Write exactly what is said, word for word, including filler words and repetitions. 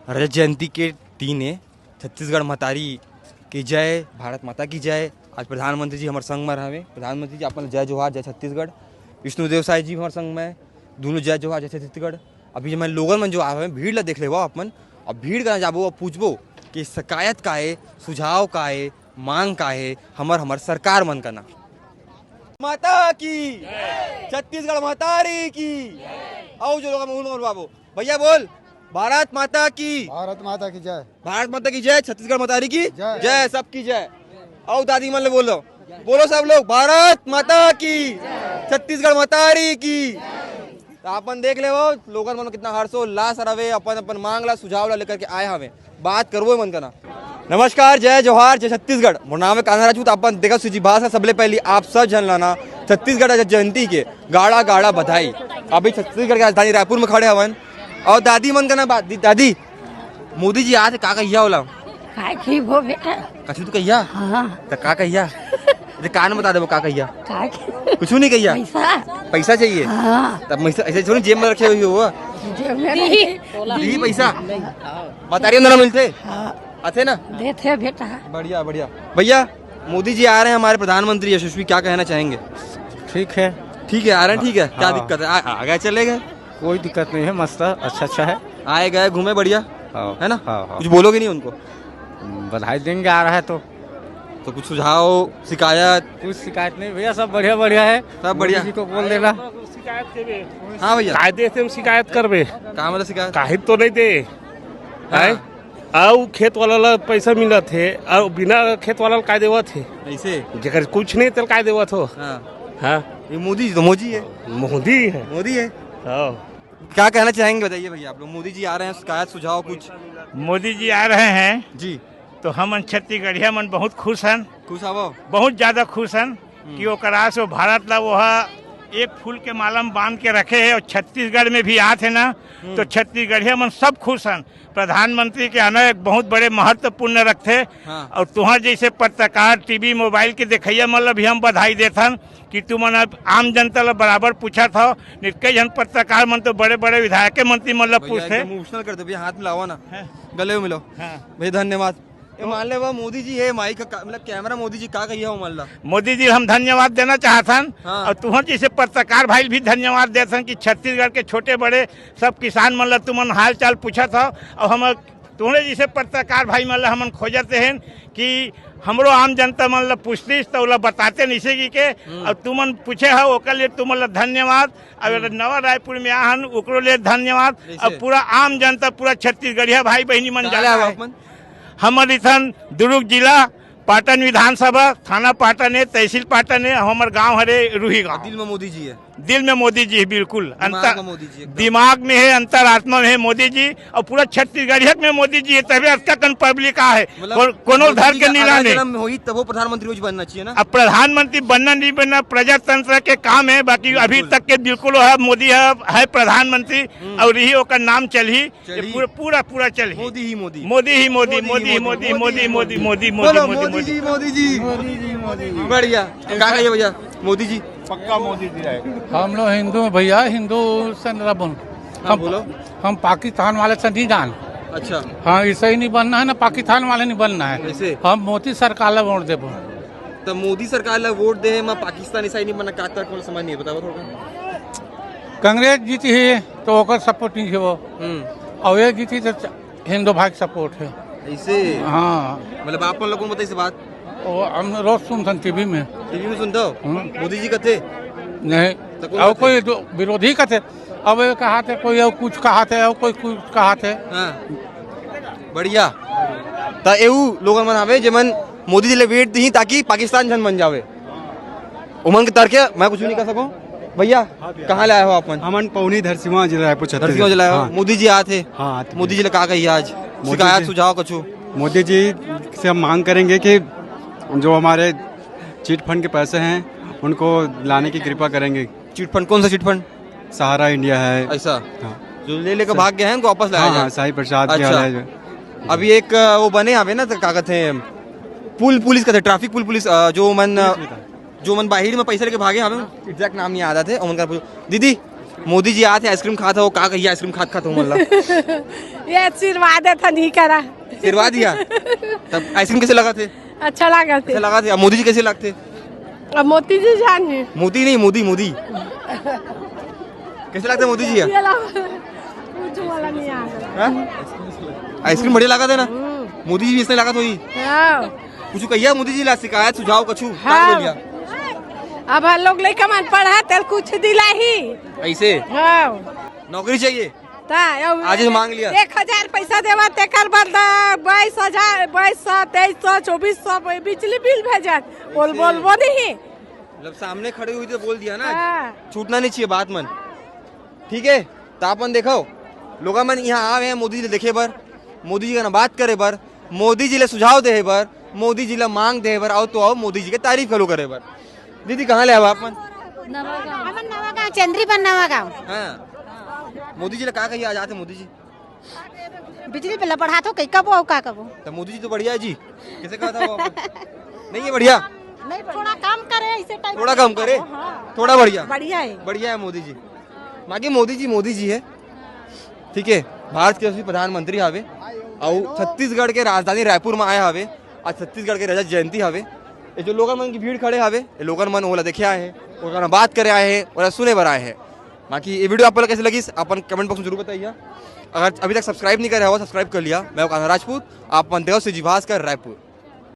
रजत जयंती के दिन ए, छत्तीसगढ़ महतारी की जय, भारत माता की जय। आज प्रधानमंत्री जी हमर संग म हवे। प्रधानमंत्री जी, आप मन ल जय जोहार, जय छत्तीसगढ़। विष्णुदेव साय जी हमर संग म, दोनों जय जोहार, जय छत्तीसगढ़। अभी मैं लोगन मन जो आए हवे, भीड़ ला देख लेवा आप मन, अब भीड़ करा जाबो, अब पूछबो कि शिकायत का हे, सुझाव का हे, मांग का हे, हमर, हमर सरकार मन कना। माता की, छत्तीसगढ़ महतारी की। आओ जो लोग मुंह में बाबू, भैया बोल, भारत माता की। भारत माता की जय। भारत माता की जय, छत्तीसगढ़ महतारी की जय। जय, सबकी जय। आओ दादी मन ले बोलो, बोलो सब लोग, भारत माता की, छत्तीसगढ़ महतारी की। तो अपन देख ले वो लोगन मन कितना हर्षोल्लास रवे, अपन अपन मांग ला, सुझाव ला लेकर के आए हवे, बात करबो मन कना। नमस्कार, जय जोहार, जय छत्तीसगढ़। मोर नाम है कान्हा राजपूत। अपन देखत सुजी भाषा, सबले पहली आप सब झन लाना छत्तीसगढ़ रजत जयंती के गाड़ा गाड़ा बधाई। अभी छत्तीसगढ़ के राजधानी रायपुर में खड़े हवन और दादी मन कना बात, दी-, दादी, मोदी जी आथे, का कहिया ओला? काय खिबो बेटा? कछु तो कहिया? हाँ। त का कहिया? अरे कान बता देबो, का कहिया? काय खिबो? कुछ नहीं कहिया? पैसा। पैसा चाहिए? हाँ। तब पैसा ऐसे छोड़, जेब में रखे हुए हो? जेब में नहीं। दी पैसा? महतारी अंदर मिलते? हाँ। आथे ना? देथे बेटा। बढ़िया, बढ़िया। भैया, मोदी जी आ रहे हैं, हमारे प्रधानमंत्री यशस्वी, क्या कहना चाहेंगे? ठीक है। ठीक है, आ रहे हैं, ठीक है। क्या हाँ। दिक्कत है? आ, आ गए, चले गए। कोई दिक्कत नहीं है, मस्त, अच्छा, अच्छा है। आए गए, घूमे, बढ़िया। हाँ। है ना? हाँ, हाँ। कुछ बोलोगे नहीं उनको? बधाई देंगे, आ रहा है तो। तो कुछ सुझाव, शिकायत? कुछ शिकायत नहीं भैया, सब बढ़िया, बढ़िया है। सब बढ़िया। मोदी जी को बोल देना। हाँ भैया। काय देथे हम शिकायत करबे? का मतलब शिकायत? काहे तो नहीं दे। हाँ। हैं? अउ खेत वाला ला पैसा मिलत हे, अउ बिना खेत वाला ला काय देवत हे? ऐसे? जेकर कुछ नहीं, तेल काय देवत हो? हाँ। हाँ। ये मोदी जी तो मोदी है। मोदी है। मोदी है। हाँ। क्या कहना चाहेंगे, बताइए भैया, आप लोग, मोदी जी आ रहे हैं, शिकायत, सुझाव कुछ? मोदी जी आ रहे हैं जी। तो हमन छत्तीसगढ़िया मन बहुत खुश हन। खुश हवो? बहुत ज्यादा खुश हन हम्म। कि ओकर आस वो भारत ला वो एक फूल के माला में बांध के रखे है और छत्तीसगढ़ में भी आत है ना, हम्म। तो छत्तीसगढ़िया मन सब खुश हन। प्रधानमंत्री के आना एक बहुत बड़े महत्वपूर्ण रखथे। हाँ। और तुहर जैसे पत्रकार टीवी मोबाइल के देखैया मन ला भी हम बधाई देथन कि तुमन अब आम जनता ला बराबर पूछत हव। नहीं कई झन पत्रकार मन तो बड़े बड़े विधायक मंत्री मन ला भैया, पूछथे। एकदम इमोशनल कर दे भैया, हाथ मिलावा ना, हैं? गले मिलो। हाँ। भैया धन्यवाद। ये मान ले वो मोदी जी है, माइक का, मतलब कैमरा मोदी जी का कहिया हो मान ला। मोदी जी हम धन्यवाद देना चाहथन हाँ। और तुहर जैसे पत्रकार भाई भी धन्यवाद देथन कि छत्तीसगढ़ के छोटे बड़े सब किसान मन ला तुमन हाल चाल पूछत हव और हम तुहरे जैसे पत्रकार भाई मन ला हमन खोजत रहेन कि हमरो आम जनता मन ला पूछतीस त ओला बताते नइसे कि के हम्म। और तुमन पूछे हव ओकर लिए तुमन ला धन्यवाद। अउ हम्म। नवा रायपुर में आहन ओकरो लिए धन्यवाद। जैसे? और पूरा आम जनता, पूरा छत्तीसगढ़िया भाई बहिनी मन का जाना लाभ है। आप मन? हमर इथन दुर्ग जिला, पाटन विधानसभा, थाना पाटन है, तहसील पाटन है, हमर गांव हरे रूही गांव। दिल में मोदी जी है। दिल में मोदी जी है, बिल्कुल। दिमाग अंतर-, में मोदी जी एकदम। दिमाग में है, अंतरात्मा में है मोदी जी, और पूरा छत्तीसगढ़िया में मोदी जी है, तभी अतका कन पब्लिक आ है। मतलब को-, कोनो मोदी धर जी के का नीला अगला नहीं। जन्म में होई, तब वो प्रधानमंत्री रोज बनना चाहिए ना। अब प्रधानमंत्री बनना नहीं बनना प्रजातंत्र के काम है, बाकी अभी बिल्कुल। तक के बिल्कुल है, मोदी है, है प्रधानमंत्री, हम्म। और यही ओकर नाम चलही। ये चलही। पूरा, पूरा, पूरा चलही। मोदी ही मोदी। मोदी ही मोदी, मोदी ही मोदी, मोदी, मोदी, मोदी, मोदी, मोदी, बोलो, मोदी, मोदी मोदी। जी, मोदी जी। मोदी जी, मोदी जी। बढ़िया। का कहिए भैया? मोदी जी। पक्का मोदी जी आएगा। हम लोग हिंदू हैं भैया, हिंदू से न बोल। हाँ, हम, बोलो। हम पाकिस्तान वाले से नहीं जान। अच्छा। हाँ, इसे ही नहीं बनना है ना, पाकिस्तान वाले नहीं बनना है। ऐसे? हम मोदी सरकार ला वोट देबो। तो मोदी सरकार ला वोट दे, मैं पाकिस्तान ऐसा ही नहीं बनना, का तक समझ नहीं, बताओ थोड़ा। कांग्रेस जीती है तो ओकर सपोर्ट नहीं है वो। हम्म। और ये जीती तो हिंदू भाई के सपोर्ट है। ऐसे? हाँ। मतलब आप लोगों को बताइए बात। वो हम रोज सुनथन टीवी में। टीवी में सुनता हो? हम्म। मोदी जी कथे? नहीं। तो कौन और कथे? कोई जो विरोधी कथे, अब ये कहा थे, कोई और कुछ कहा थे, और कोई कुछ कहा थे। हाँ। बढ़िया। त एऊ लोगन मन हवे जेमन मोदी जी ले वोट दिही ताकि पाकिस्तान झन बन जावे। उमन के तरके मैं कुछ नहीं कर सकूं। भैया, हाँ भैया। कहाँ ले आए हो आप मन? हमन पौनी धरसीवा जिला रायपुर छत्तीसगढ़। धरसीवा जिला आए हो? हाँ। मोदी जी आत हे। हाँ, आत हे। मोदी जी ले का कही आज? मोदी शिकायत जी, सुझाव कछु? मोदी जी से हम मांग करेंगे कि जो हमारे चिट फंड के पैसे हैं उनको लाने की कृपा करेंगे। चिट फंड कौन सा चिट फंड? सहारा इंडिया है। ऐसा? हाँ। जो ले लेकर भाग गए हैं उनको वापस लाया हाँ, जाए। हाँ, साई प्रसाद के अच्छा। वाला है जो। अभी एक, अ, वो बने हवे ना, तो का कहते हैं, पुल पुलिस का था, ट्रैफिक पुल पुलिस, अ, जो मन, अ, पुलिस में था। जो मन बाहिर में पैसा लेके भागे हवे, एग्जैक्ट नाम नहीं याद आते, उनका पूछो। दीदी, मोदी जी आथे, आइसक्रीम खात हो, का कहिए आइसक्रीम खात खात हो मतलब? ये आशीर्वाद है था नहीं करा। आशीर्वाद दिया। तब आइसक्रीम कैसे लगा थे? अच्छा लगा थे। कैसे लगा थे? अब मोदी जी कैसे लगते? अब मोदी जी जान है। मोदी नहीं, मोदी, मोदी। कैसे लगते मोदी जी? ये ला। कुछ वाला नहीं आ रहा। हाँ? आइसक्रीम बढ़िया लगा थे ना? मोदी जी भी इसने लगा तो ही। हाँ। कुछ कहिया मोदी जी ला शिकायत सुझाव कछु? हाँ। बोलिया? अब हम लोग लइका मन पढ़ा तेल कुछ दिला ही। ऐसे? हाँ। नौकरी चाहिए? ता, यो आज ही मांग लिया। एक हजार पैसा देवा, तेकर बदला बाईस हजार, बाईस सौ, तेईस सौ, चौबीस सौ बिजली बिल भेजत। बोल, बोल, बोल नहीं। मतलब सामने खड़े हुई तो बोल दिया ना। हाँ। छूटना नहीं चाहिए बात मन। ठीक है, तो अपन देखो, लोग मन यहाँ आवे हैं मोदी जी देखे बर, मोदी जी का बात करे बर, मोदी जी ले सुझाव दे बर, मोदी जी ले मांग दे बर, आओ तो आओ मोदी जी के तारीफ घलो करे बर। दीदी, कहाँ ले आवा आप मन? नवागांव। हमन नवागांव, चंद्री बन नवागांव। हाँ, मोदी जी ले का कहिए आज आते मोदी जी? बिजली बिल बढ़ा तो कई कबो अउ का कबो। तो मोदी जी तो बढ़िया है जी। कैसे कहा था वो आपने? नहीं है बढ़िया? नहीं, थोड़ा कम करे ऐसे टाइप। थोड़ा कम करे? हाँ। थोड़ा बढ़िया? बढ़िया है। बढ़िया है मोदी जी। बाकी मोदी जी मोदी जी है, ठीक है। भारत के यशस्वी प्रधानमंत्री हावे, और छत्तीसगढ़ के राजधानी रायपुर में आए हावे। आज छत्तीसगढ़ के रजत जयंती हावे। ये जो लोगन मन की भीड़ खड़े हावे, ये लोगन मन ओला देखे आए हैं, ओकर बात करे आए हैं, ओला सुने बर आए हैं। बाकी ये वीडियो आप लोग कैसे लगी, अपन कमेंट बॉक्स में जरूर बताइए। अगर अभी तक सब्सक्राइब नहीं करे हो, सब्सक्राइब कर लिया। मैं कान्हा राजपूत, आप मन देखो सी जी भास्कर रायपुर।